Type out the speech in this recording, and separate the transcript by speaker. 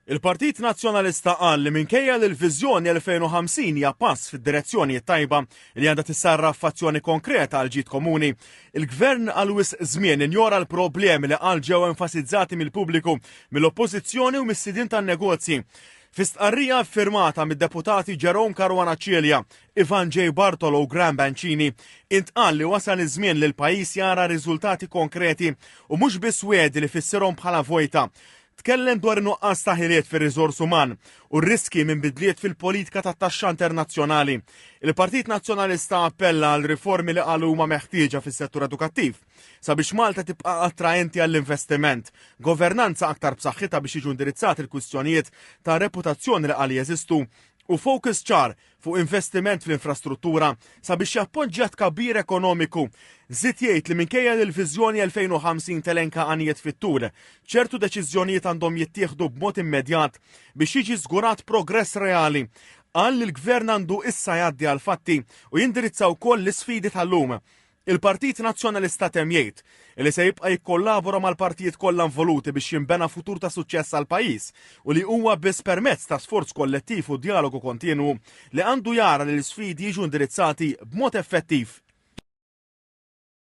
Speaker 1: Il-Partit Nazzjonalista qal li minkejja li l-Viżjoni 2050 hija pass fid-direzzjoni t-tajba li għandha tissarraf f'azzjoni konkreta għal ġid komuni, il-Gvern għal wisq żmien injora l-problemi li qal ġew enfasizzati mill-pubbliku, mill-Oppożizzjoni u mis-sidien tan-negozji. Fi stqarrija ffirmata mid-Deputati Jerome Caruana Cilia, Ivan J. Bartolo u Graham Bencini, intqal li wasal iż-żmien li l-pajjiż jara riżultati konkreti u mhux biss wegħdi li fissirhom bħala vojta. Tkellem dwar in-nuqqas ta' ħiliet fir-riżors uman u r-riskji minn bidliet fil-politika tat-taxxa internazzjonali. Il-Partit Nazzjonalista appella għal riformi li qal huma meħtieġa fis-settur edukattiv sabiex Malta tibqa' attraenti għall-investiment, governanza aktar b'saħħitha biex jiġu indirizzati l-kwistjonijiet ta' reputazzjoni li qal jeżistu u fokus ċar fuq investiment fl-infrastruttura sabiex jappoġġja tkabbir ekonomiku. Żied jgħid li minkejja li l-Viżjoni 2050 telenka għanijiet fit-tul, ċertu deċiżjonijiet għandhom jittieħdu b'mod immedjat biex jiġi żgurat progress reali. Qal li l-Gvern għandu issa jgħaddi għall-fatti u jindirizza wkoll l-isfidi tal-lum. Il-Partit Nazzjonalista temm jgħid li se jibqa' jikkollabora mal-partijiet kollha involuti biex jinbena futur ta' suċċess għall-pajjiż u li huwa biss permezz ta' sforz kollettiv u djalogu kontinwu li għandu jara li l-isfidi jiġu indirizzati b'mod effettiv.